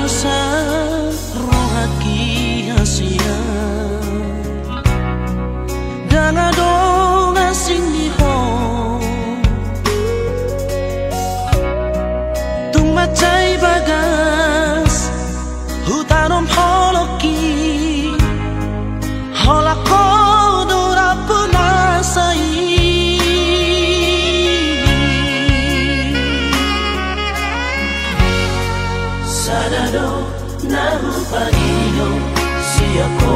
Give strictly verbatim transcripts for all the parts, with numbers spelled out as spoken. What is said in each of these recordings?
Sa rohangki hasian, ndang adong asing di ho. Tung mansai bagas hutanom holongki, holan ho do rambu na sai. Sada do na hupangido sian ho,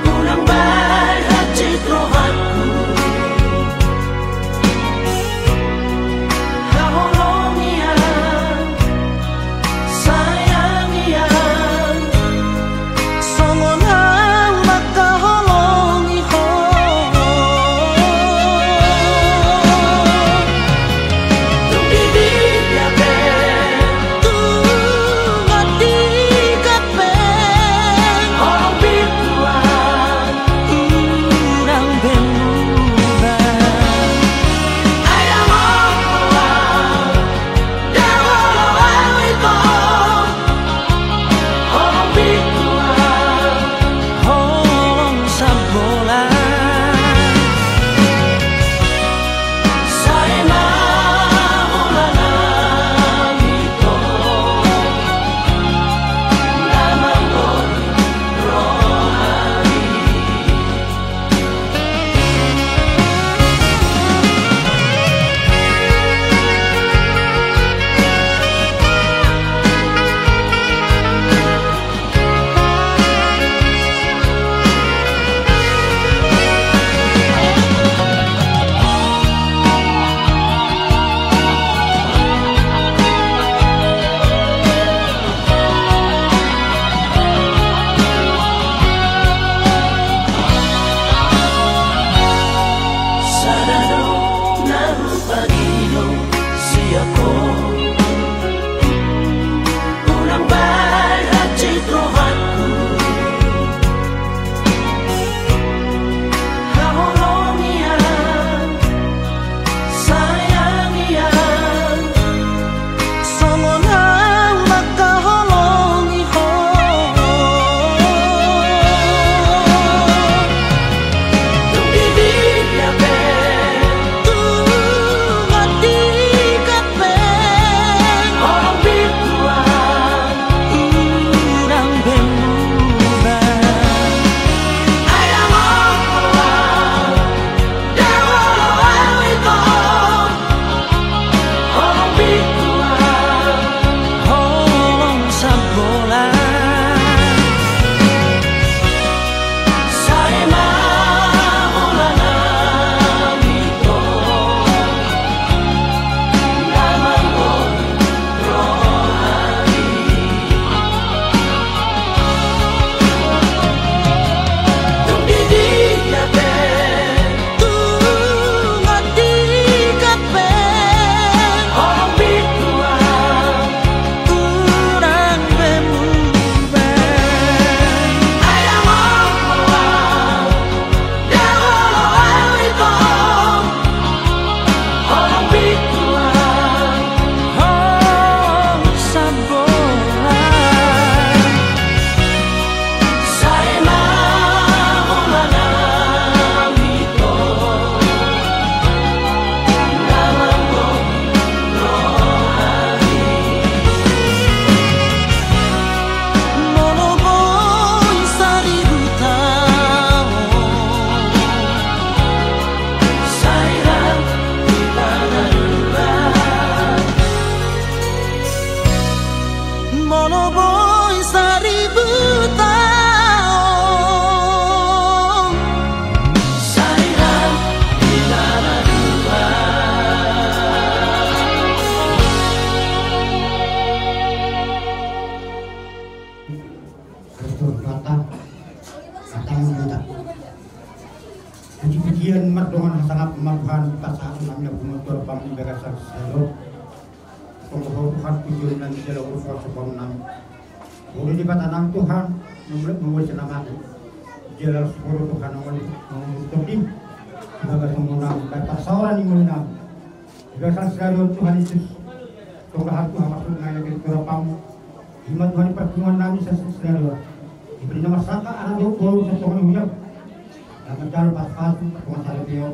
unang bahen hansit rohangku. Haholongi au, sayangi au, songon au mangkaholongi ho. Tung di dia pe, tung antika pe, holong pintu au, unang be muba. Ai dang olo au, dang olo au ito, holong pintu au, holong sambola. Sai ma holan au ito, na manggohi rohami. Sada do na hupangido sian ho, unang bahen hansit rohangku. Haholongi au, sayangi au, songon au mangkaholongi ho. Tung di dia pe, tung antika pe, holong pintu au, unang be muba. Ai dang olo au, dang olo au ito, holong pintu au, holong sambola. Sai ma holan au ito, na manggohi rohami. Tung di dia pe, tung antika pe, holong pintu au, unang be muba. Ai dang olo au, dang olo au ito, holong pintu au, holong sambola. Sai ma holan au ito, na manggohi rohami. Molo boi saribu taon, sai ra hita na dua. Molo boi saribu taon, sai ra hita na dua. Puji-pujian mardongan hasangapon ma Tuhan, pasahat nami na pungkot Tuhan pang di bagasan sadok. Pengkohor Tuhan, pujion nami jala urusan sopan nami. Boru di mata nami Tuhan, nomor nomor senamaku. Jala sepuluh Tuhan, nomor nomor topi. Bagasan nami, baik pasaoran ni nami. Di bagasan sadok Tuhan Yesus. Tuhan, Tuhan, masuk ngai lagi ke Tuhan. Ima Tuhan, pertemuan nami sasuk sedari. Iberi nama saka anak dohot boru sasongon huya. Nama jalo pas-pasu pertemuan sari pio.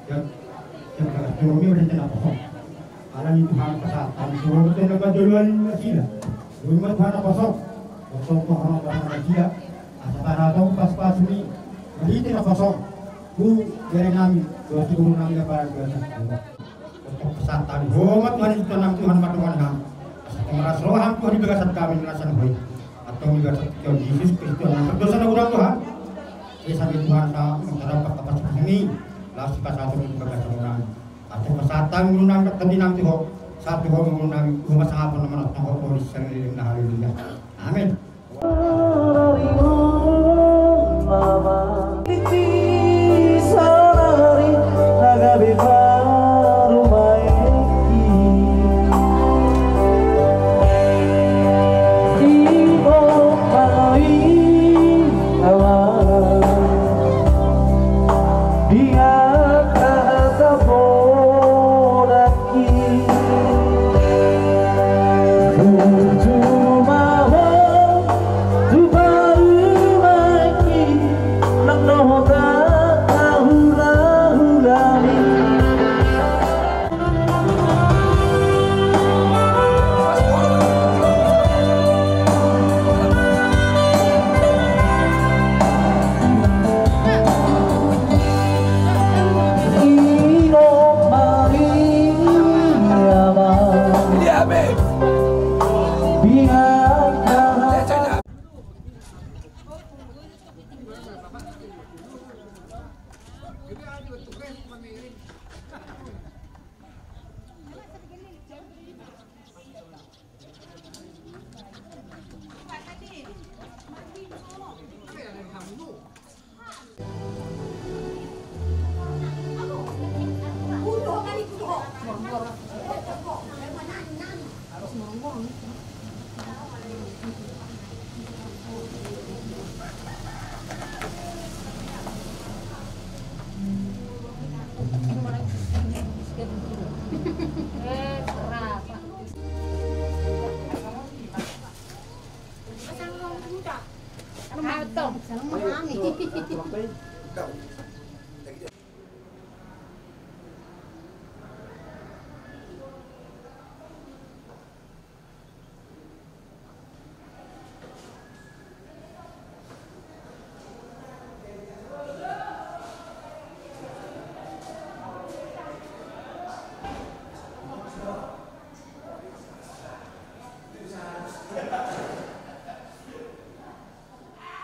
Dan dan bagas jomi udah tidak kosong. Ala ni Tuhan, pasahat kami suruh betul nama joloan nasida. Ima Tuhan, apa sok? Kosong Tuhan, apa sok nasida? Asa para tong pas-pasu ni. Berhenti na kosong. Ku bere nami dua si guru nami apa dua sasuk. Pasahat hami, ho ma Tuhan, Tuhan nami, Tuhan ma Tuhan nami. Asa pamalas roha Tuhan di bagasan hami, bagasan hami. Antong di bagasan Tuhan Jesus Kristus, Tuhan nami, berdosa na godang Tuhan. Ia sampai Tuhan sa, mengharap apa-apa ini. Lalu si pasahat hami di bagasan Tuhan. Antong pasahat hami, guru nami, berhenti nami Tuhan. Satu ho, guru nami, guru masa apa nama Tuhan, Tuhan, haleluya. Amin.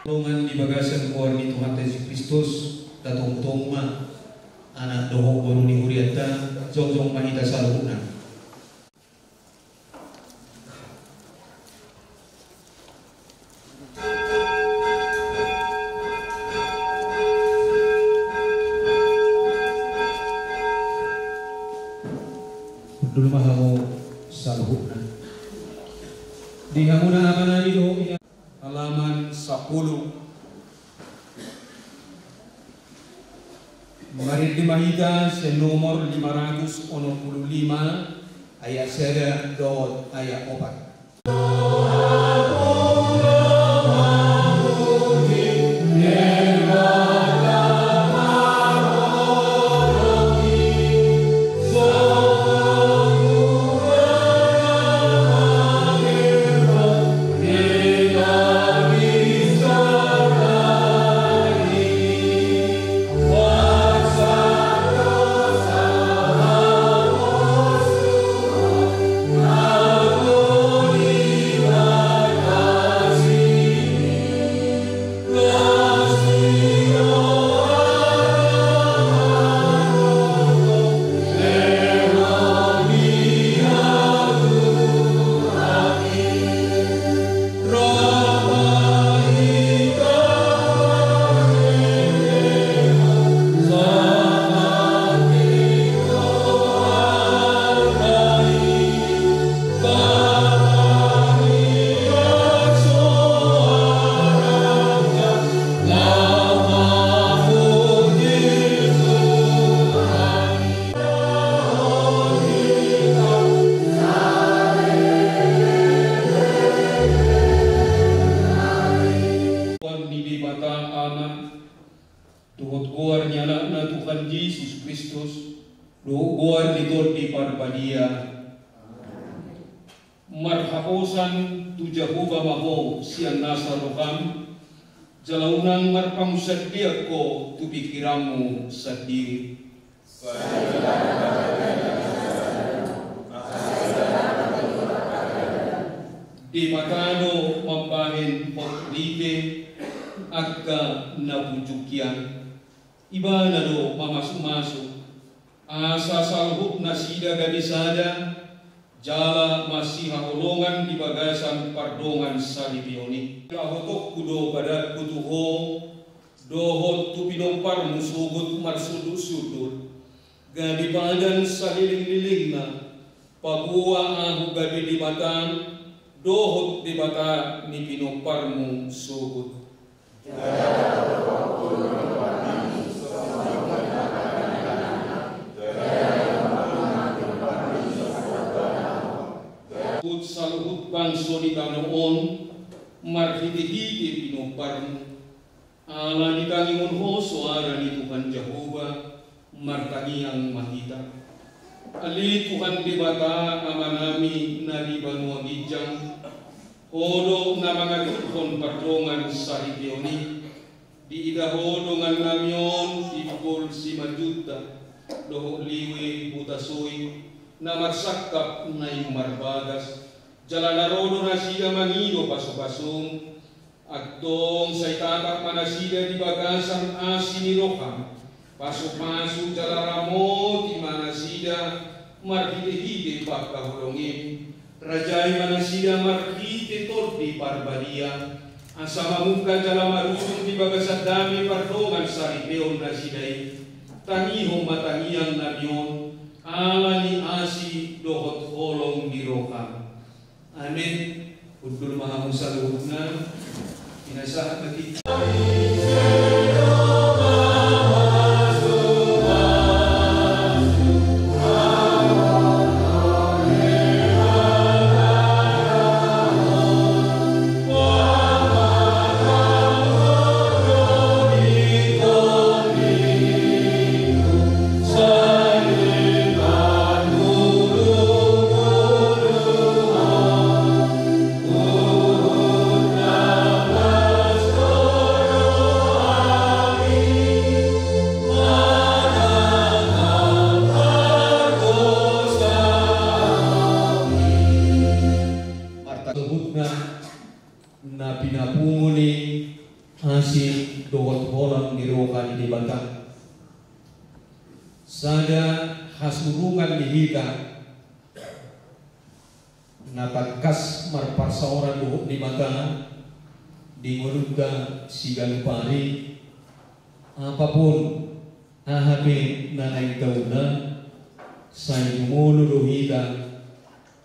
Dongan di bagasan goar ni Tuhanta Jesus Kristus, datong-tong ma anak dohot boru ni hurianta, jongjong ma hita saluhutna. Hundul ma hamu saluhutna. Di hamuna amanami dohot ina. Halaman sampulu. Marende ma hita sian nomor lima ratus onom pulu lima, ayat sada dohot ayat opat. Dohot goar ni Tondi Parbadia. Marhaposan tu Jahowa ma ho sian nasa roham, jala unang marpangunsandean ho tu pingkiranmu sandiri. Debata do mambahen hot rite angka na punjung hian. Ibana do mamasumasu asa saluhut nasida gabe sada jala masihaholongan di bagasan pardongan saripeon i. Laho tongku do padanku tu ho dohot tu pinomparmu sogot marsundut-sundut, gabe padan salelenglelengna, paboa ahu gabe Debata dohot Debata ni pinomparmu sogot. Saluhut bangso di tano on marhitehite pinomparmu. Ala ditangihon ho soara ni Tuhan Jahowa, martangiang ma hita. Ale Tuhan Debata Amanami na di banua ginjang, ho do na mangaturhon pardongan saripeon i. Diida ho dongannami on timbul Simanjuntak dohot Liwe Hutasoit na marsangkap naeng marbagas, jala na ro do nasida mangido pasupasom. Antong sai tatap ma nasida di bagasan asi ni roham. Pasupasu jala ramoti ma nasida marhitehite pangkaholongem. Rajai ma nasida marhite Tondi Parbadia, asa mamungka jala marujung di bagasan dame pardongan saripeon nasida i. Tangihon ma tangiangnami on ala ni asi dohot holong ni roham. Amen. Hundul ma hamu saluhutna. Pinasahat ma hita. Martangiang hita na pinapungu ni asi dohot holong ni roha ni Debata. Sada hasurungan ni hita na tangkas marparsaoran dohot Debata di ngolunta siganup ari. Apapun aha pe na naeng taula, sai jumolo do hita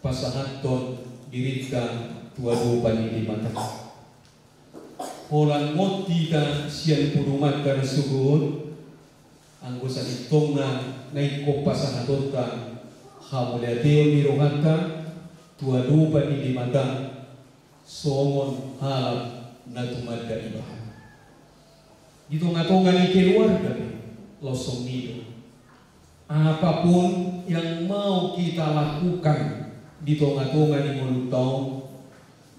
pasahathon dirinta tu adopan ni Debata. Holan ngot hita sian pudunganta na sogot, anggo sasintongna na ingkon pasahatonta hamauliateon ni rohanta tu adopan ni Debata songon halak na tumanda ibana. Di tongatonga ni keluarga pe, laos songon i do. Apapun yang mau kita lakukan di tongatonga ni ngolunta on,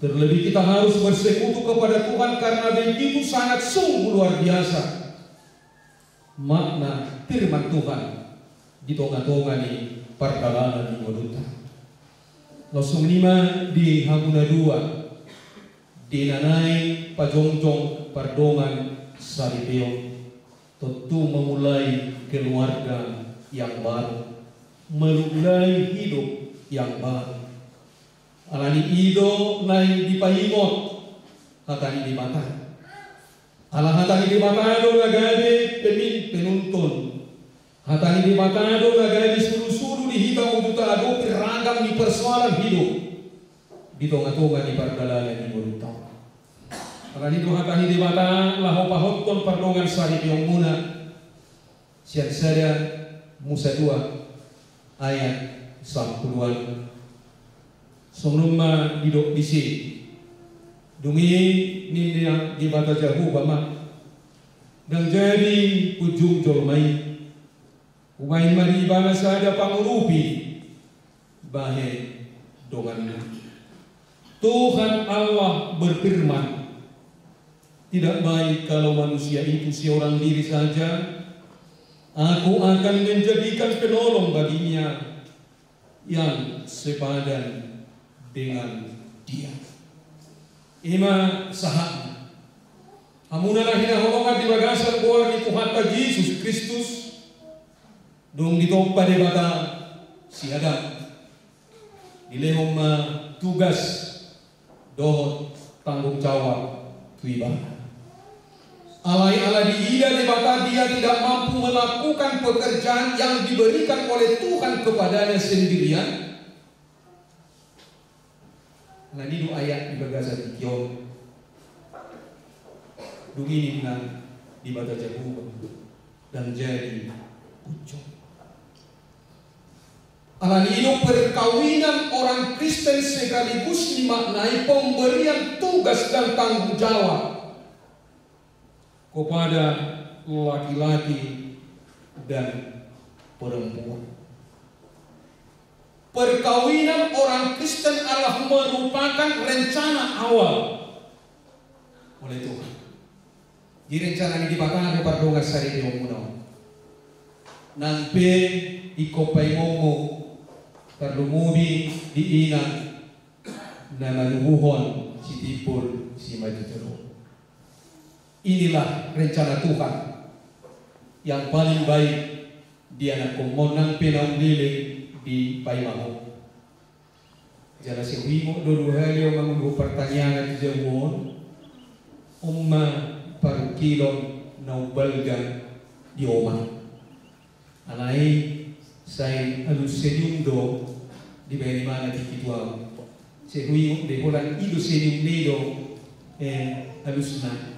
terlebih kita harus bersekutu kepada Tuhan karena begitu sangat sungguh luar biasa makna firman Tuhan di tongatonga ni pardalanan ni ngolunta. Laos songon i ma di hamu na dua, di na naeng pajongjong pardongan saripeon. Tontu memulai keluarga yang baru, memulai hidup yang baru. Alani i do naeng dipaingot hata ni Debata. Ala hata ni Debata do na gabe pemin-, penuntun. Hata ni Debata do na gabe sulusulu di hita uju taadopi ragam ni persoalan hidup di tongatonga ni pardalanan ni ngolunta. Alani do hata ni Debata laho pahothon pardongan saripeonmuna. Sian sada Musa dua ayat sampulu an. Songon on ma didok disi. Dung i ninna Debata Jahowa ma, ndang jadi punjung jolma i. Ubahen ma di ibana sada pangurupi bahen donganna. Tuhan Allah berfirman, "Tidak baik kalau manusia itu seorang diri saja. Aku akan menjadikan penolong baginya yang sepadan dengan dia." I ma sahatna. Hamuna na hinaholongan di bagasan goar ni Tuhanta Jesus Kristus, dung ditompa Debata si Adam, dilehon ma tugas dohot tanggung jawab tu ibana. Alai ala diida Debata dia tidak mampu melakukan pekerjaan yang diberikan oleh Tuhan kepadanya sendirian. Alani do ayat di bagasan tingki on. Dung i ninna Debata Jahowa, "Ndang jadi punjung." Alani i do perkawinan orang Kristen sekaligus dimaknai pemberian tugas dan tanggung jawab kepada laki-laki dan perempuan. Perkawinan orang Kristen adalah merupakan rencana awal oleh Tuhan. Di rencana ni Debata do pardongan saripeonmuna on. Nang pe ingkon paingomu, tarlumobi di ina na manubuhon sitimbul simanjujung. Inilah rencana Tuhan yang paling baik dianakkonmu on, nang pe naung leleng dipaima ho. Jala sai huingot do dua hali on mangolu partangiangan di jabu on. On ma parungkilon naung balga di omak. Alai sai alus senyum do dibaen ibana tingki tu ahu. Sai huingot be holan i do senyum ni do, eh, alusna.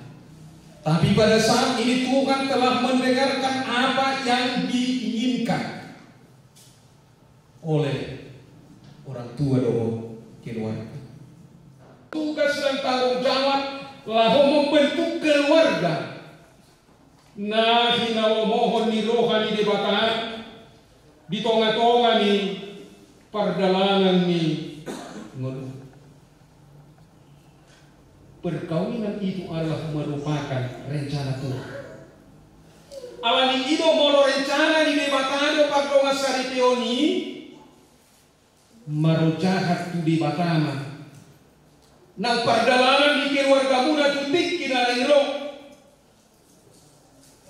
Tapi pada saat ini Tuhan telah mendengarkan apa yang diinginkan oleh orang tua dohot keluarga. Tugas dan tanggung jawab laho membentuk keluarga na hinalomohon ni roha ni Debata di tonga-tonga ni pardalanan ni ngolu. Perkawinan itu adalah merupakan rencana Tuhan. Alani i do molo rencana ni Debata do pardongan saripeon i, marojahan tu Debata ma nang pardalanan ni keluargamuna tu tingki na naeng ro.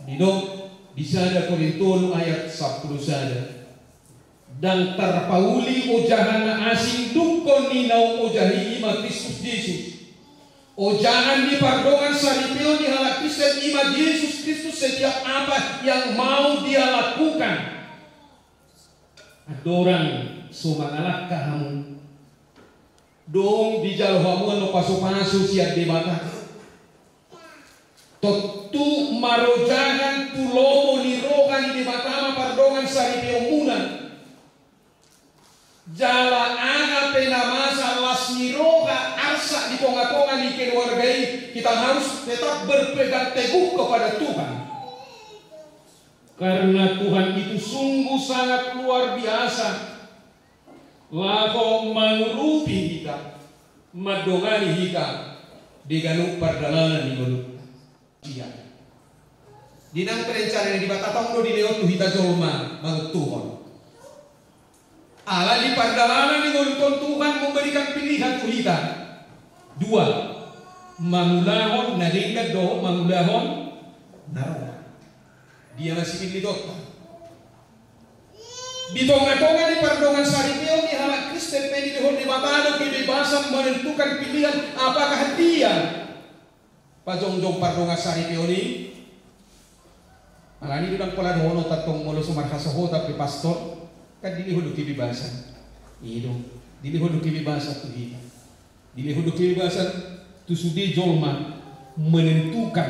Didok di sada Korintus tolu ayat sampulu sada, "Ndang tarpauli ojahan na asing dungkon ni naung ojahi i ma Kristus Jesus. Ojahan ni pardongan saripeon ni halak Kristen i ma Jesus Kristus setiap apa yang mau dia lakukan." Andorang so mangalangka hamu, dung dijalo hamu annon pasu-pasu sian Debata, tontu marojahan tu lomo ni roha ni Debata ma pardongan saripeonmuna. Jala aha pe na masa las ni roha arsak di tonga-tonga ni keluarga i, kita harus tetap berpegang teguh kepada Tuhan. Karena Tuhan itu sungguh sangat luar biasa laho mangurupi hita, mandongani hita di ganup pardalanan ni ngolunta. Ia, di nang perencanaan ni Debata tong do dilehon tu hita jolma manguntuhon. Ala di pardalanan ni ngolunta on Tuhan memberikan pilihan tu hita. Dua, mangulahon na denggan dohot mangulahon na roa. Dia ma sipillitonta? Di tonga-tonga ni pardongan saripeon ni halak Kristen pe dilehon Debata do kebebasan menentukan pilihan apakah dia pajongjong pardongan saripeon i. Alani do ndang pola dohonon tantong molo so marhasohotan pe pastor, kan dilehon do kebebasan. I do, dilehon do kebebasan tu hita. Dilehon do kebebasan tu sude jolma menentukan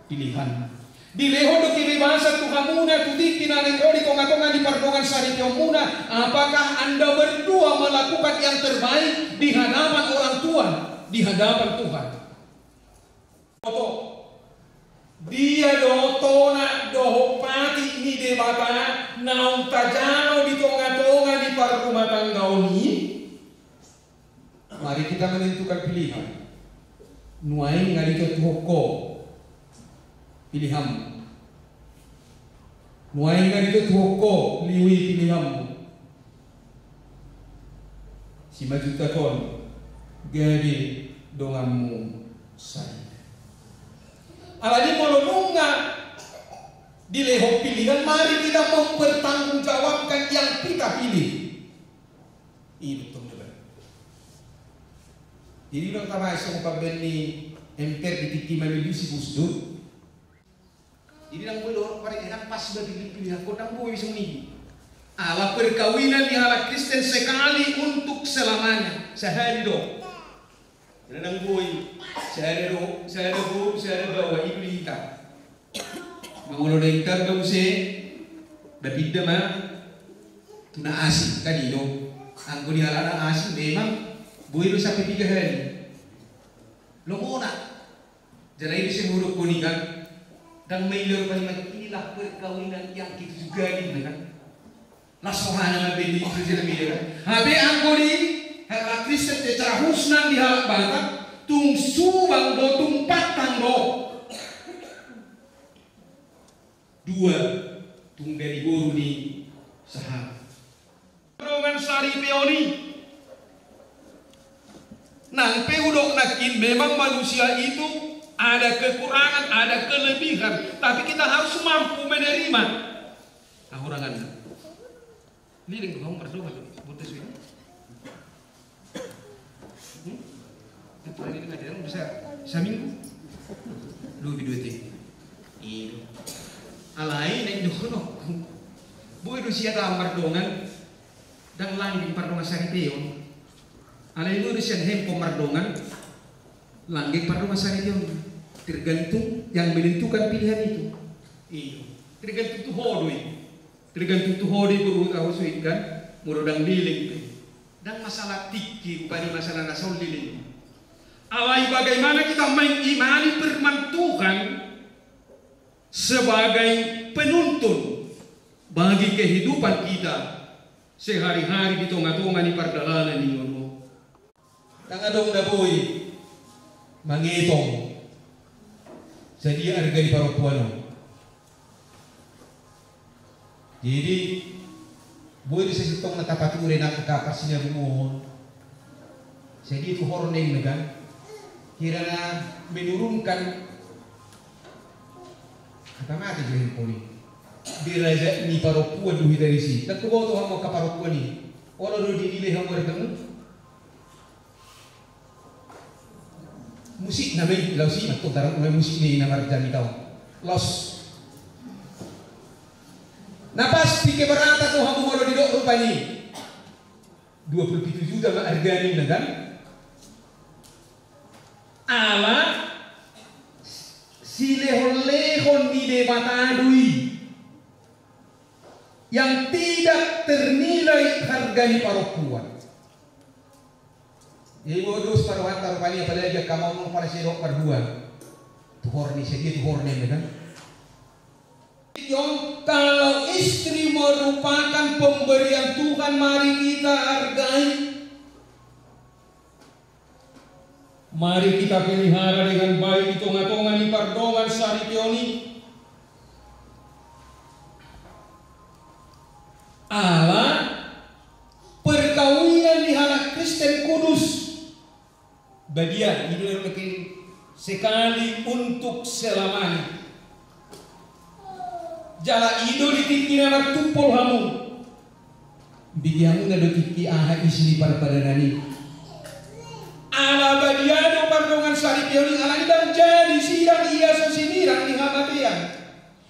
pilihanna. Dilehon do kebebasan tu hamuna tu tingki na naeng ro di tonga-tonga ni pardongan saripeonmuna, apakah Anda berdua melakukan yang terbaik di hadapan orang tua, di hadapan Tuhan? Oto, dia do tona dohot patik ni Debata Naung tajalo di tonga-tonga ni parrumatanggaon i, mari kita menentukan pilihan. Nuaeng nga ditutuhon ho pilihanmu. Nuaeng nga ditutuhon ho liu i pilihanmu. Simanjuntak on gabe donganmu sahali. Alani molo nunga dilehon pilihan, mari kita mempertanggungjawabkan yang kita pilih. Ini betul, coba. Jadi, lo tama so pambenni emper di tingki mamilusi Gus Dur. Jadi, ndang boi do, pada ndang pas bagi pilihan, kok ndang boi bisa mini. Ala perkawinan di halak Kristen sekali untuk selamanya. Sahali do. Ndang boi. Sahali do, sahali do, sahali do, wah, itu di hita. Mangolo na intar do muse, da pinda ma, tu na asing, kan i do. Anggo di halak na asing, memang, boi do sampe piga hali. Lo mona. Jala i do sihuruk koni kan. Ndang maila rupani ma, inilah perkawinan yang kita juga ni kan. Las rohana ma bedi itu jala media kan. Hape anggo di halak Kristen secara khusus nang di halak Batak, tung subang do, tung patang do. Dua, tung dari boru ni sahali. Dongan saripeon i. Nang pe hudok nangkin, memang manusia itu ada kekurangan, ada kelebihan, tapi kita harus mampu menerima. Nah, hurangan. Leleng do hamu mardongan, bontas i. Hmm? Itu lagi dengan dia bisa saminggu. Lobi dua te. Iya. Alai na indokhon ho. Boi do sian mardongan, ndang langgeng pardongan saripeon. Alai boi do sian handphone mardongan, langgeng pardongan saripeon. Tergantung yang menentukan pilihan itu. Iya. Tergantung tu ho do i. Tergantung tu ho do i, boru, tahu suit kan, molo ndang leleng pe. Ndang masalah tingki, rupani masalah na so leleng. Alai bagaimana kita mengimani firman Tuhan sebagai penuntun bagi kehidupan kita sehari-hari di tonga-tonga ni pardalanan ni ngolu. Ndang adong na boi mangetong sadia arga ni parompuan on. Jadi, boi do sasintongna tapature nang angka parsinabunguhon. Sadia tu horna i kan. Hira na menurunkan, angka mate jadi poli. Derajat ni parompuan do hita disi. Ndang huboto hamu angka parompuan i. Olo do dinilai hamu argamu. Musikna ma i, laos i ma tontaran, musik ni na marjamita on. Laos. Na pasti keberatan do hamu molo didok rupani dua puluh pitu juta ma argana, kan? Ala silehon-lehon ni Debata do i yang tidak ternilai harga ni parompuan. Jadi modus paruhanta rupani, apalagi angka maunung pala sidok pardua. Tuhor ni sadia, tuhor ni, ya kan? Kalau istri merupakan pemberian Tuhan, mari kita hargai. Mari kita pelihara dengan baik di tonga-tonga ni pardongan saripeon i. Ala perkawinan ni halak Kristen kudus. Badia, i do na mungkin sekali untuk selamanya. Jala i do di tingki na martumpol hamu. Bege hamu na do tingki aha isi ni parpadanan i. Ala badia do pardongan saripeon i, alani ndang jadi sidang ia so sinirang ni hamatean.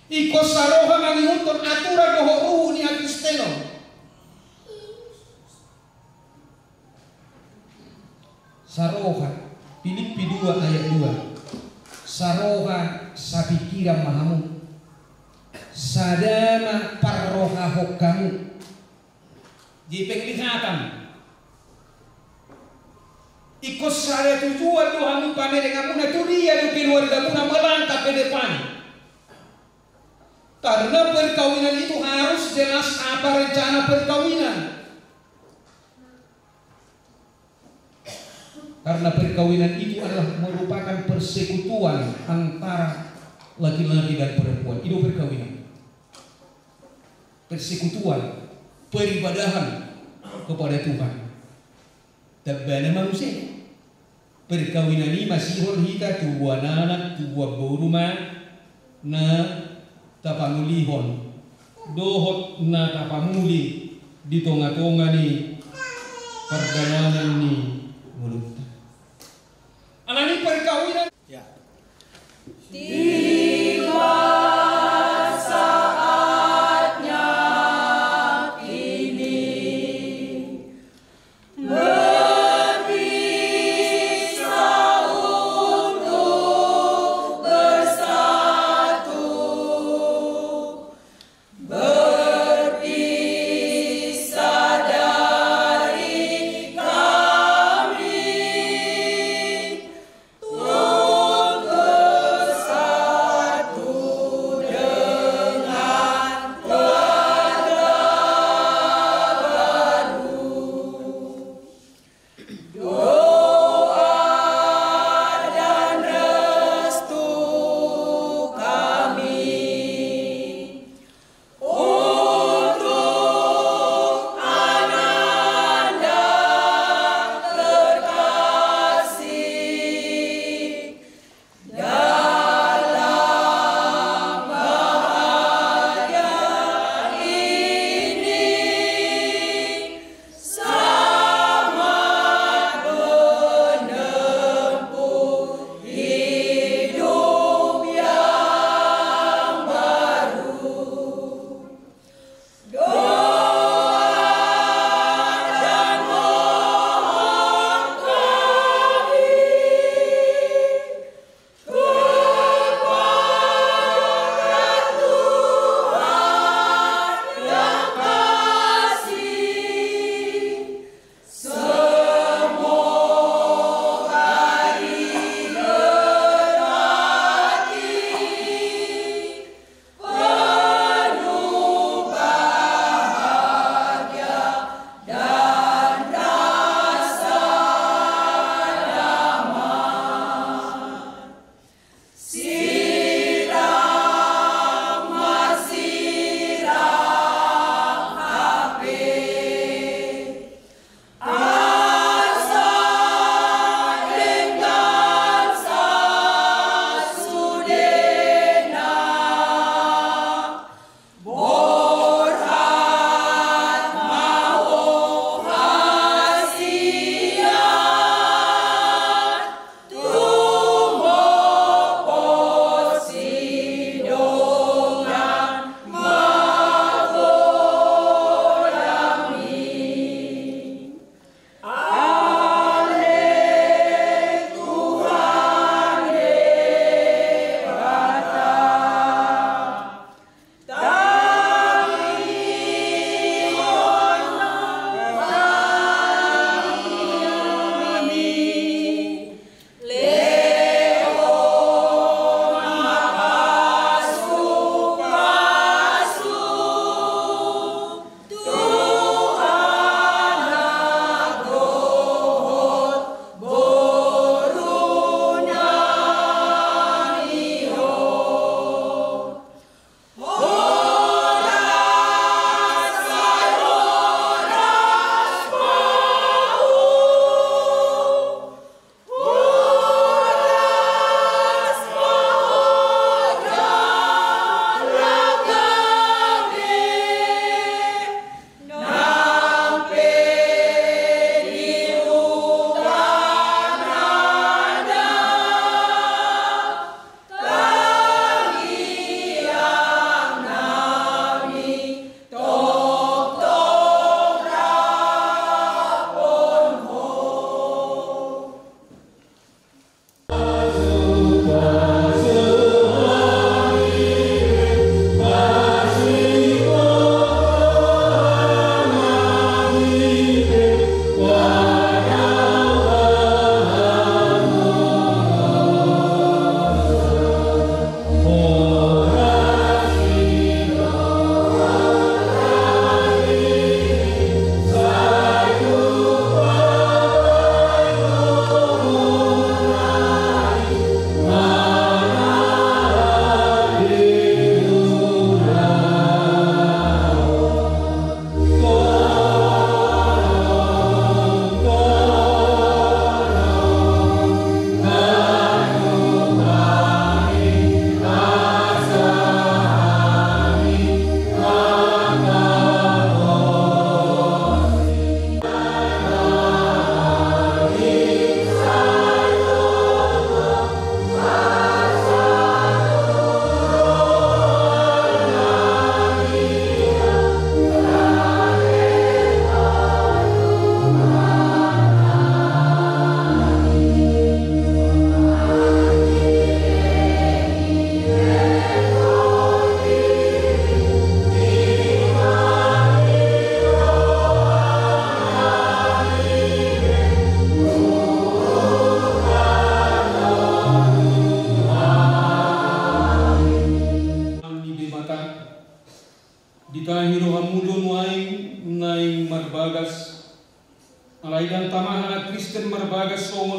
Ingkon saroha mangihuthon aturan dohot ruhut ni hakristenon. Saroha, Pilippi dua ayat dua. Saroha, sapingkiran ma hamu. Sada ma parrohahon hamu. Di penglihatan. Ingkon sada tujuan do hamu, pamerenganmuna tu dia do keluargamuna melangkah ke depan. Karena perkawinan itu harus jelas apa rencana perkawinan. Karena perkawinan itu adalah merupakan persekutuan antara laki-laki dan perempuan. Itu perkawinan. Persekutuan, peribadahan kepada Tuhan. Tamba na ma muse. Perkawinan i masihol hita tubuan anak, tubuan boru ma na tapangulihon dohot na tapamuli di tonga-tonga ni pardalanan ni ngolunta. Alani perkawinan. Ya. Tiba saatnya kini berpisah untuk bersatu, berpisah dari kami.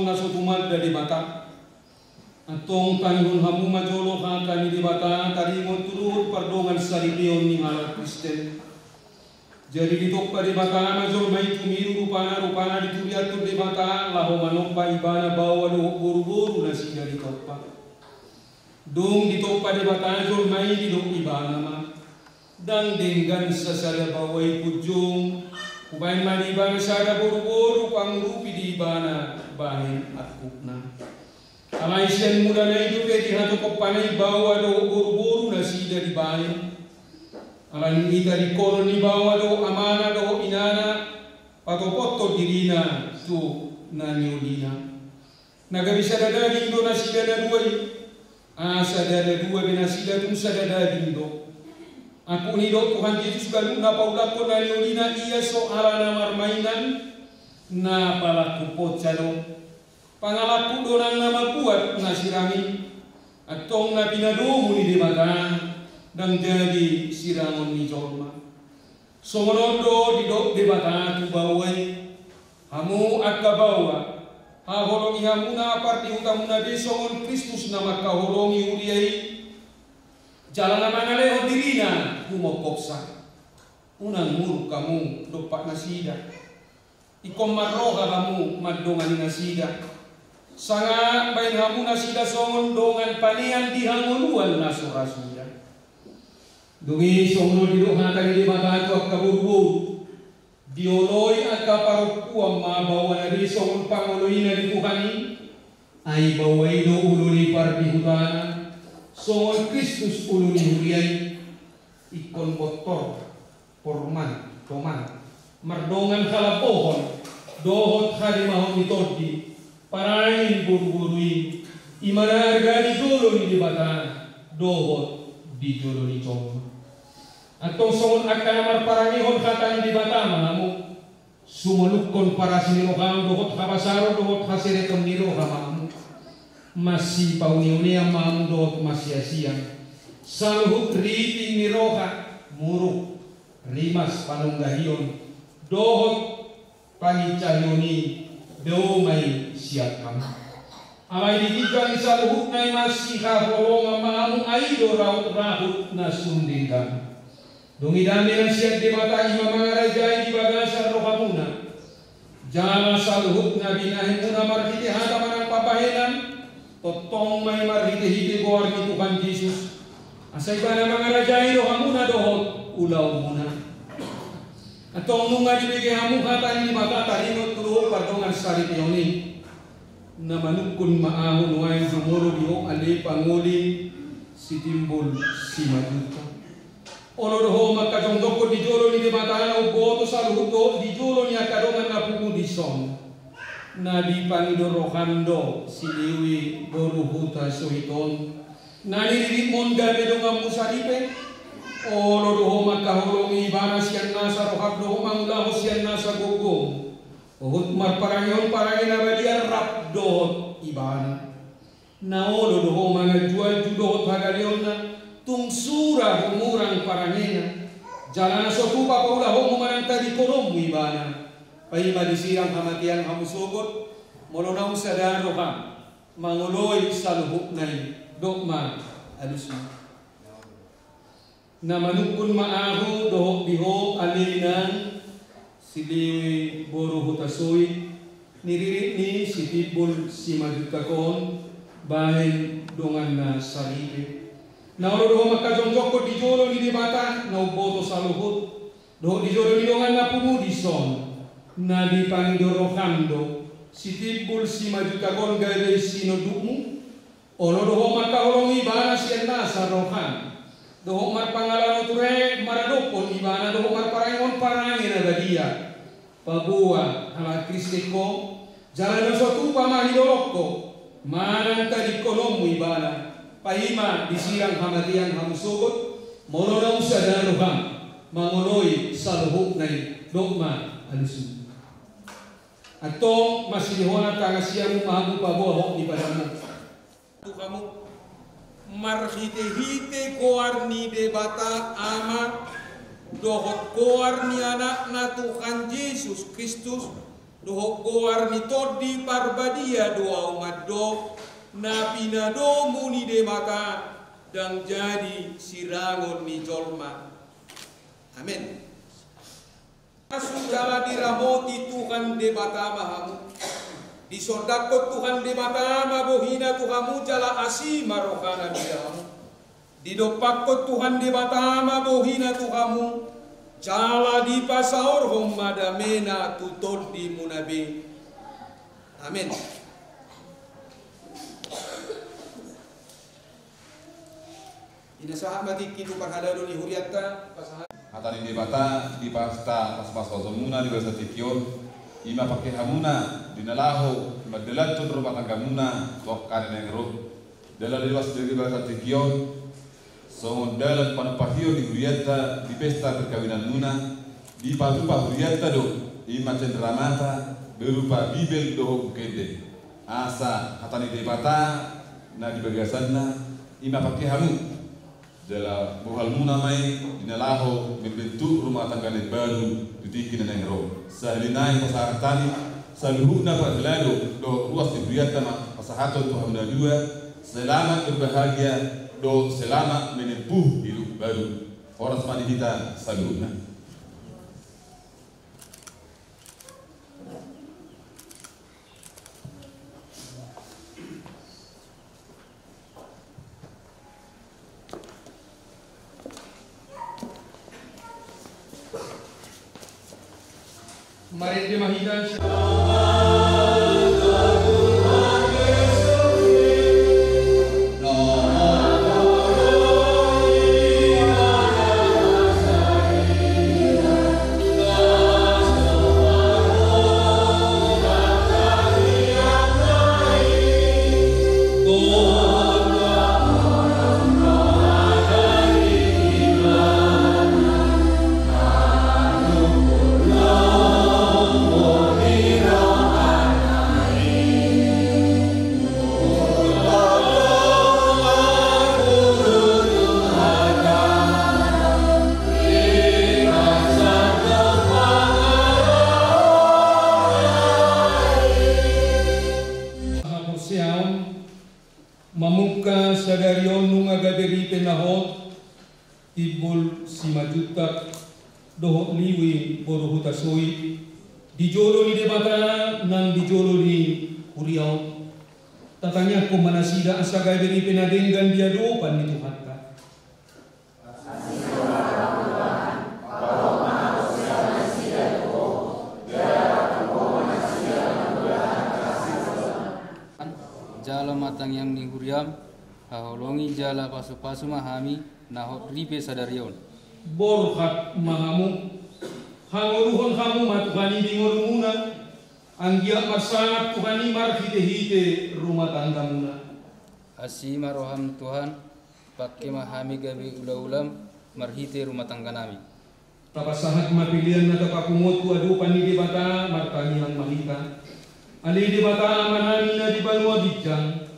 na so tumanda Debata. Antong tangihon hamu ma jolo hata ni Debata taringot tu dohot pardongan saripeon ni halak Kristen. Jadi ditompa Debata ma jolma i tumiru rupana, rupana dituriathon Debata laho manompa ibana baoa dohot boruboru nasida ditompa. Dung ditompa Debata jolma i didok ibana ma, ndang denggan sasada baoa i punjung, hubaen ma di ibana sada boruboru pangurupi di ibana bahen angkupna. Alai sian mulana i dope dihatopopana i baoa dohot boruboru nasida dibahen. Alani i tadingkonon ni baoa dohot amana dohot inana patopothon dirina tu na niolina. Na gabe sada daging do nasida na dua i. Asa ndada dua be nasida, tung sada daging do. Angkup ni didok Tuhan Jesus ganup na paulakhon na niolina ia so ala na marmainan, na palangkup poca do. Pangalangkup do nang na mambuat na sirang i. Antong na pinadomu ni Debata ndang jadi sirangon ni jolma. Songon on do didok Debata tu baoa i. Hamu angka baoa, haholongi hamu na pardihutamuna be songon Kristus na mangkaholongi huria i. Jala na mangalehon dirina humophopsa. Unang muruk hamu dompak nasida. Ingkon marroha hamu mandongani nasida. Sanga baen hamu nasida songon dongan panean di hangoluan na so ra suda. Dung i songon on didok hata ni Debata tu angka boruboru. Dioloi angka parompuan ma baoana be songon pangoloina di Tuhan i. Ai baoa i do ulu ni pardihutana. Songon Kristus ulu ni huria i. Ingkon bontor, porman, toman, mardongan halambohon dohot hadimahon ni tondi. Parange boruboru i, i ma na arga di jolo ni Debata dohot di jolo ni jolma. Antong songon angka na marparangehon hata ni Debata ma hamu. Sumolukhon parasi ni roham dohot habasaron dohot hasereton ni roha ma hamu. Masipauneunean ma hamu dohot masiasian. Saluhut riting ni roha, muruk, rimas panunggahion dohot pangincahion i dao ma i sian hamu. Alai di ginjang ni saluhutna i ma sihaholongan ma hamu, ai do rahutrahut na sun denggan. Dung i dame na sian Debata i ma mangarajai di bagasan rohamuna. Jala saluhut na binahenmuna marhite hata manang pambahenan, tongtong ma i marhitehite goar ni Tuhan Jesus. Asa ibana mangarajai rohamuna dohot ulaonmuna. Antong nunga dibege hamu hata ni Debata taringot tu dohot pardongan saripeon i. Na manungkun ma ahu nuaeng jumolo di ho ale pangoli sitimbul simajuta. Olo do ho mangkajongjongkon di jolo ni Debata na umboto saluhut dohot di jolo ni angka dongan na pungu dison. Na dipangido roham do si Lewi boru Hutasoit on. Na niriritmon gabe donganmu saripe. Olo do ho mangkaholongi ibana sian nasa roham dohot mangulahon sian nasa gogo. Huhut marparangehon parange na badia rap dohot ibana. Na olo do ho manganjuanju dohot hagaleonna, tung sura humurang parangena. Jala na so tupa paulahonmu manang tadingkononmu ibana. Paima disirang hamatean hamu sogot, molo naung sada roham mangoloi saluhutna i, dok ma alusmu. Na manungkun ma ahu dohot di ho ale inang si Lewi boru Hutasoit, niririt ni sitimbul simajuta on, bahen donganna saripe. Na olo do ho mangkajongjongkon di jolo ni Debata na umboto saluhut, dohot di jolo ni dongan na pungu dison. Na dipangido roham do sitimbul simajuta on gabe sinondukmu. Olo do ho mangkaholongi ibana sian nasa roham, dohot marpangalaho ture maradophon ibana dohot marparangehon parange na badia. Paboa halak Kristen ho, jala na so tupa ma hidolok ho manang tadingkononmu ibana. Paima disirang hamatean hamu sogot, molo naung sada roham mangoloi saluhutna i, dok ma alusmu. Antong masidohonan tangan siamu ma hamu paboa hot ni padamu. Tu hamu marhitehite goar ni Debata Ama dohot goar ni Anakna Tuhan Jesus Kristus, Dohot goar ni Tondi Parbadia do ahu mandok, na pinadomu ni Debata, ndang jadi sirangon ni jolma. Amen. Asu jala diramoti Tuhan Debata ma hamu. Disondangkon Tuhan Debata ma bohina tu hamu jala asi ma rohana mida hamu. Didompakkon Tuhan Debata ma bohina tu hamu, jala dipasaorhon ma damena tu tondimuna be. Amen. Ina sahat ma tingki tu parhalado ni hurianta, pasahat. Hata ni Debata di pasta pasupasuonmuna di bagasan tingki on, i ma pangke hamuna di na laho mandalanhon rumah tanggamuna tu angka na naeng ro. Dalan na ruas di bagasan tingki on, songon dalan panumpahion ni hurianta di pesta perkawinanmuna, dipatupa hurianta do, i ma cenderamata berupa Bibel dohot buku ende. Asa hata ni Debata na di bagasanna, i ma pangke hamu. Jala bohalmuna ma i di na laho membentuk rumah tangga na imbaru di tingki na naeng ro. Sahali nai pasahat hami, saluhutna parhalado dohot ruas ni hurianta ma pasahathon tu hamu na dua, selamat berbahagia dohot selamat menempuh hidup baru. Horas ma di hita saluhutna. Marende ma hita. Haporseaon, mamungka sadari on nunga gabe ripe na hot, timbul Simanjuntak dohot Liwi boru Hutasoit, di jolo ni Debata nang di jolo ni huria on. Tatangiangkon ma nasida asa gabe ripe na denggan di adopan ni Tuhanta. Jalo ma tangiang ni huriam, haholongi jala pasupasu ma hami na hot ripe sadari on. Borhat ma hamu, hangoluhon hamu ma Tuhan i di ngolumuna, anggiat marsangap Tuhan i marhitehite rumah tanggamuna. Asi ma roham Tuhan, pangke ma hami gabe ulaulam marhite rumah tangganami. Tapasahat ma pelean na tapapungu tu adopan ni Debata, martangiang ma hita. Ale Debata Amanami na di banua ginjang,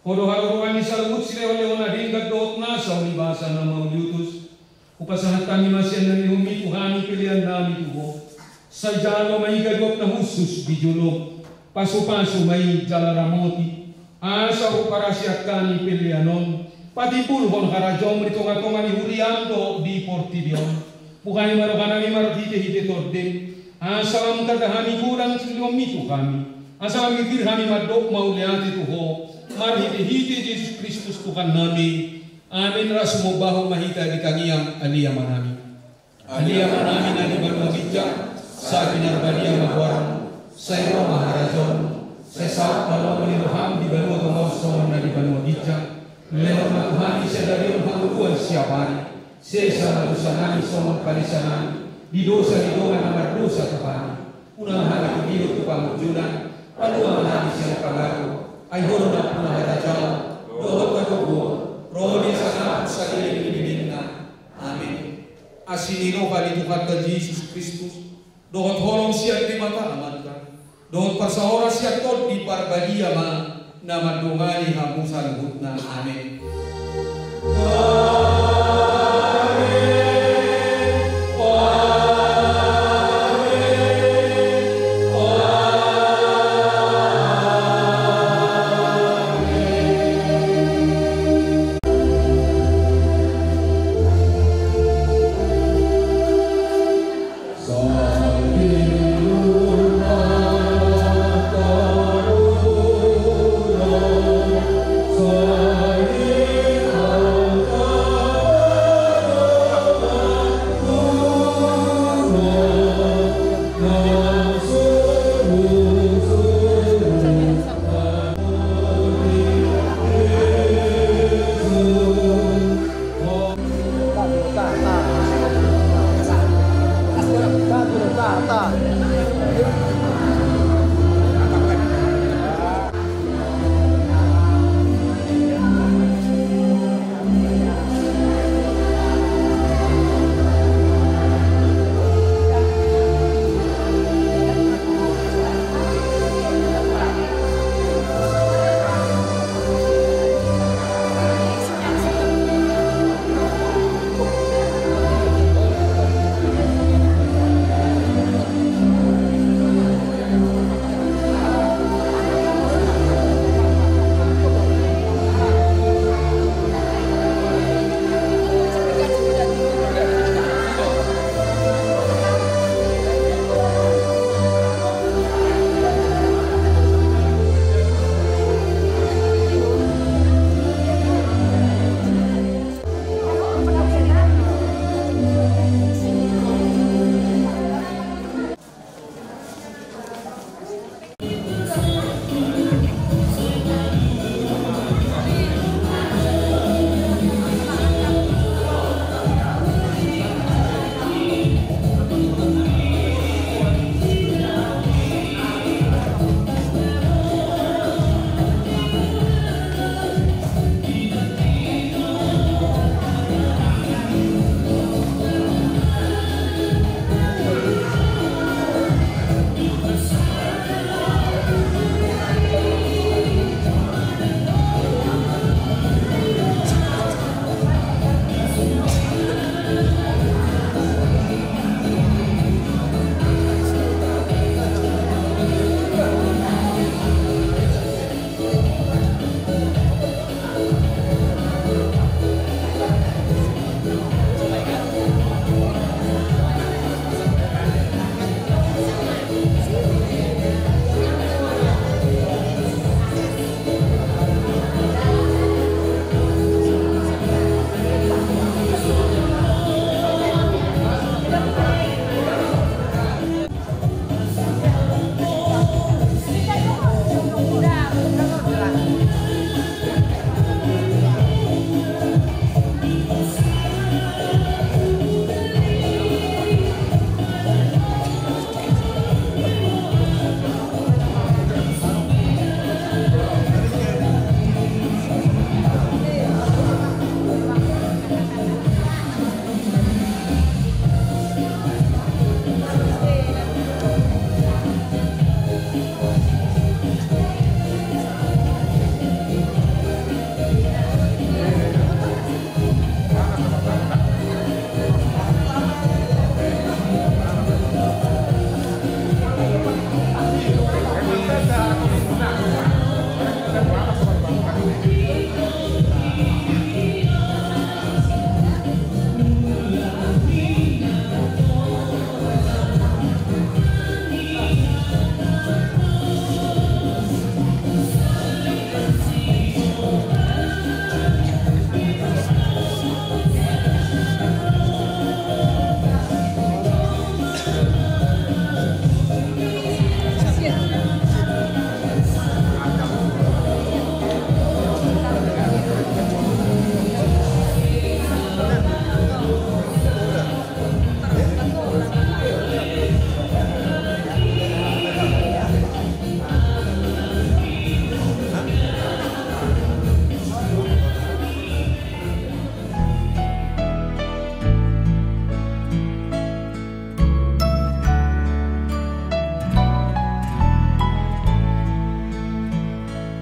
Ho do haroroan ni saluhut silehonlehon na denggan dohot nasa ulibasa na mauliutus. Hupasahat hami ma sian na nilehonmi tu hami peleannami tu Ho. Sai jalo ma i gabe na hushus di jolom. Pasupasu ma i jala ramoti, asa huparasian hami pelean on patimbulhon harajaonmu di tongatonga ni huriam dohot di portibi on. Buhai ma rohanami marhitehite Tondem, asa lam tanda hami godang silehonmi tu hami, asa lam girgir hami mandok mauliate tu Ho marhitehite Jesus Kristus Tuhannami. Amen. Ras humombahon ma hita di tangiang Ale Amanami. Ale Amanami na di banua ginjang, sai pinarbadia ma goarmu, sai ro ma harajaonmu, sai saut ma lomo ni roham di banua tonga on songon na di banua ginjang. Lehon ma tu hami sadari on hangoluan siapari. Sesa ma dosanami songon panesanami di dosa ni dongan na mardosa tu hami. Unang hami hudilo tu pangunjunan, palua ma hami sian pangago. Ai Ho do nampuna harajaon dohot hatoguon, ro di hasangapon saleleng ni lelengna. Amen. Asi ni roha ni Tuhanta Jesus Kristus, dohot holong sian Debata Amanta, dohot parsaoran sian Tondi Parbadia ma na mandongani hamu saluhutna. Amen.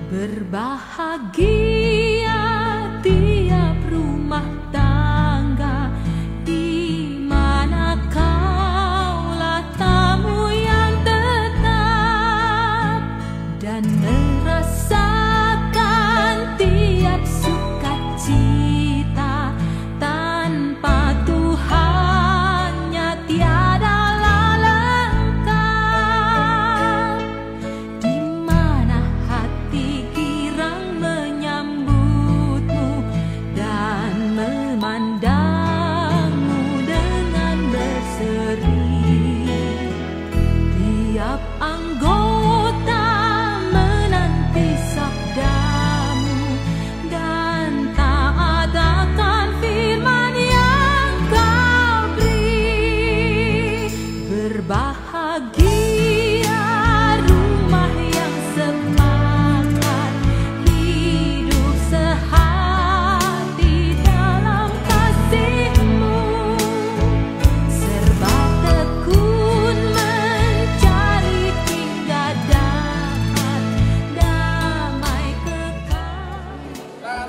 Berbahagia tiap rumah tangga di mana kaulah tamu yang tetap dan merasakan tiap sukacita tanpa Tuhannya tiadalah lengkap. Di mana hati girang menyambutmu dan memandangmu dengan berseri. Tiap anggota menanti sabdamu dan taat akan firman yang kau beri. Berbahagia rumah yang sepakat hidup sehati dalam kasihmu, serba tekun mencari hingga dapat damai kekal.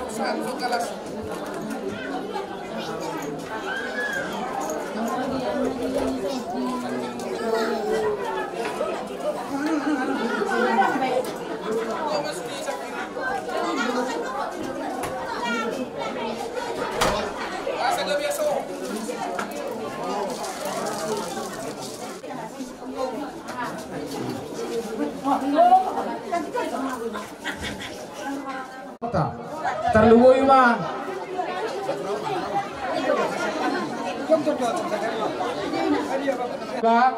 Tarlumobi ma. Ba,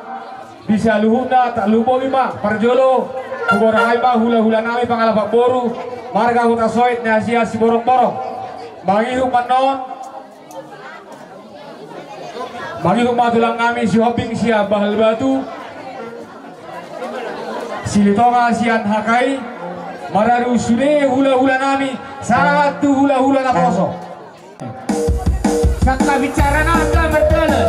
di saluhutna tarlumobi ma. Parjolo, hugoarahon ma hulahula nami pangalapan boru, marga Hutasoit na sian Siborongborong. Mangihut ma annon. Mangihut ma tulang nami Sihombing sian Bahal Batu, Silitonga sian Hakai, maradu sude hulahula nami, sahat tu hulahula naposo. Sangka bicara na, sangka bicara na.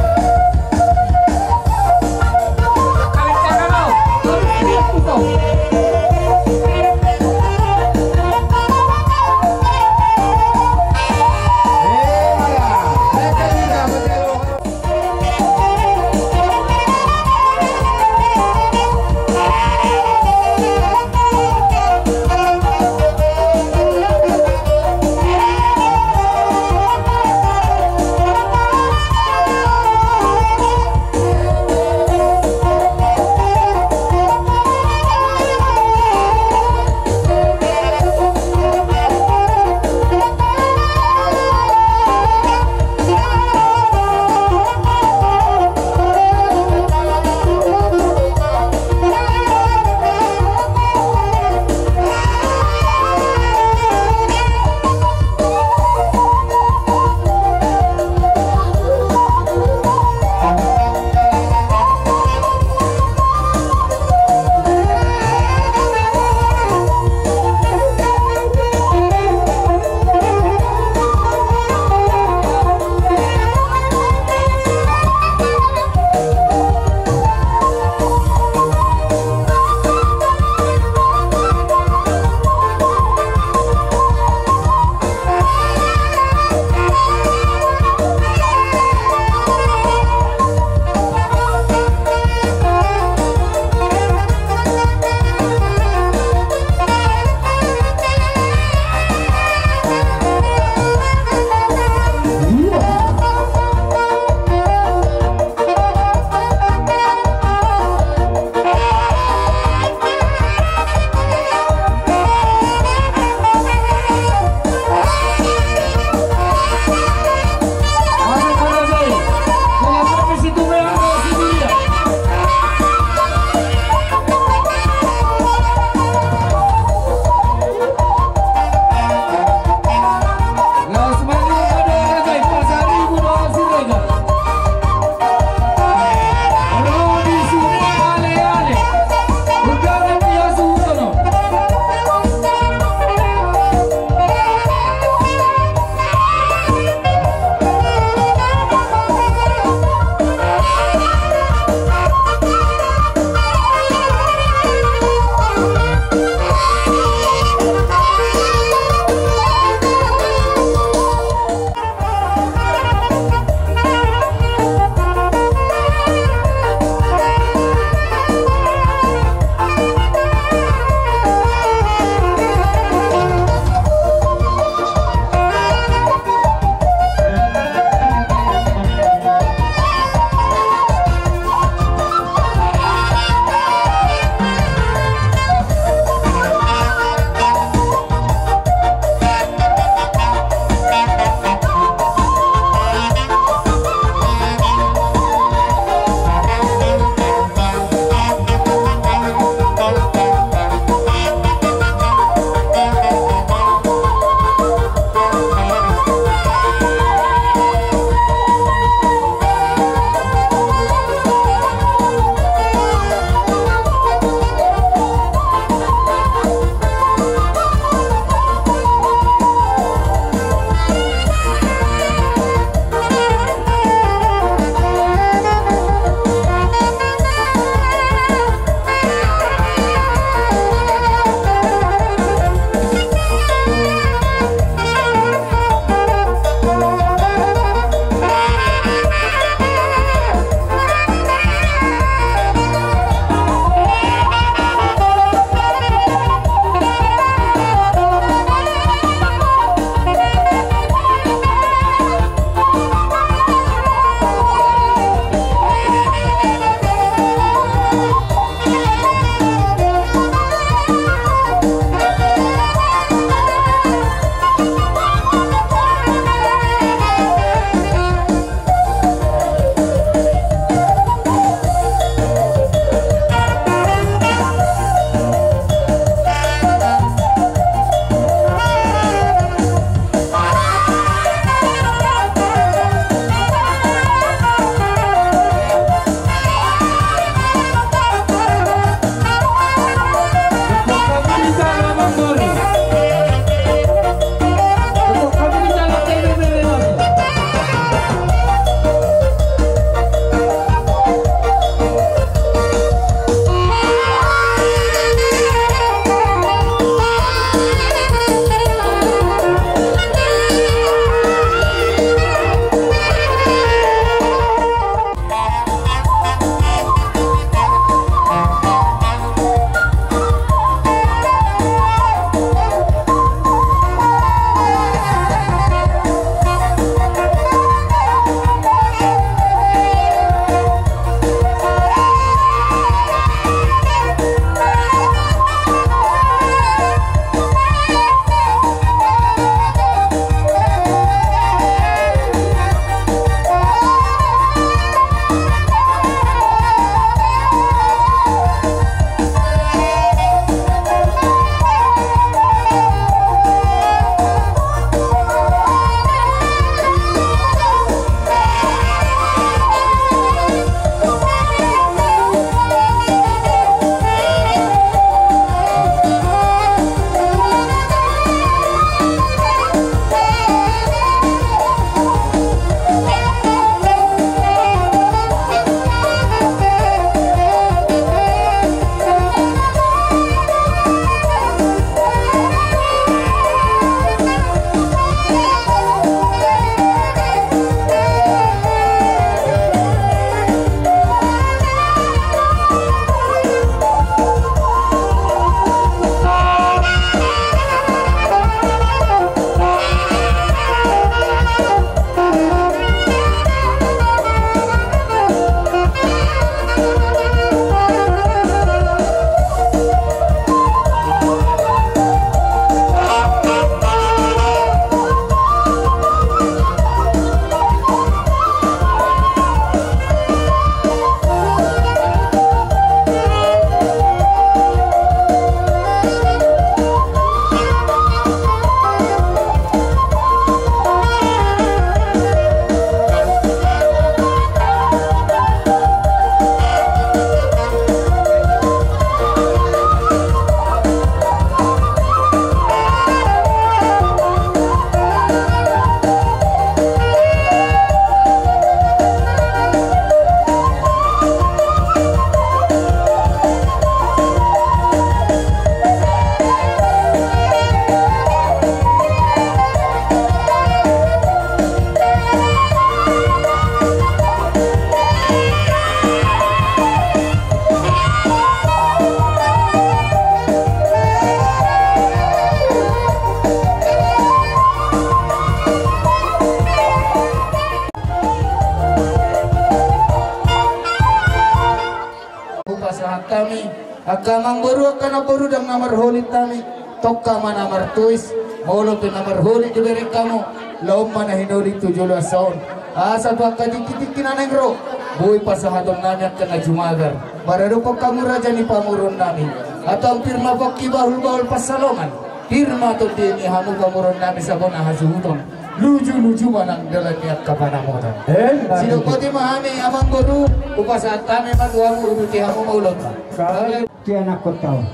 Angka amangboru, angka namboru, ndang na marholit hami, tongka ma na martois. Molo pe na marholit dibereng hamu, laho ma na hinolit tu joloan on. Asa tu angka tingki-tingki na naeng ro, boi pasahaton nami angka na jumagar maradophon hamu raja ni pamoruon nami. Antong pir ma pongki, bahul-bahul pansalongan. Pir ma tondi ni hamu pamoruon nami sabona hasuhuton. Luju-luju ma nang dalan ni angka panamotan. Eh, sidok boti ma hami amangboru, hupasahat hami ma tu hamu, uduti hamu ma ulaonta. Kalau tu anakkonta on.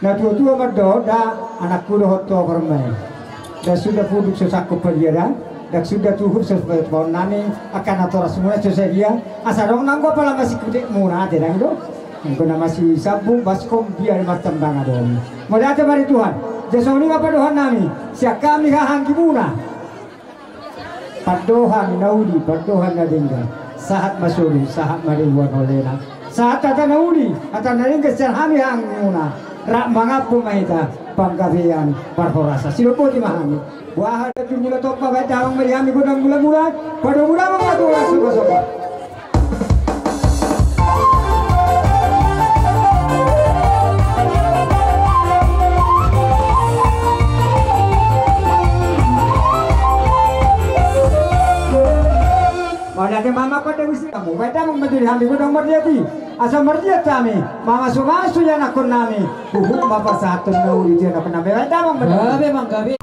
Na tua-tua mandok da, anakku, dohot tu apormaen. Ndang suda punduk so sangkop padia da, ndang suda tuhur so paon nami, angka natorasmuna so sadia, asa adong nanggo apala masikutikmuna, ate, dang do. Anggo na masisambung baskom dia di martambang adong. Mauliate ma di Tuhan. Jadi songon i ma pandohan nami sian hami hahaanggimuna. Pandohan na uli, pandohan na denggan. Sahat ma solu, sahat ma denggan, holan sahat hata na uli, hata na denggan sian hami hahaanggimuna. Rap mangampu ma hita panggabean parhorasan. Sidok boti ma hami. Boha do jumula tompa, baen damang ma di hami gondang mula-mula. Pado mula ma tu soba-soba. Mauliate ma amang pande, huisi hamu. Baen damang ma tu di hami gondang mardiat i. Asa mardiat hami mamasu-masu ianakkon nami. Huhut ma pasahathon na uli tu ianakkon nami. Baen damang ma tu. Gabe, amang, gabe.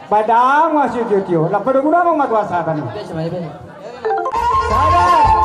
Badang masuk tio-tio, lapo do guna mong matuasa tani. Sadar.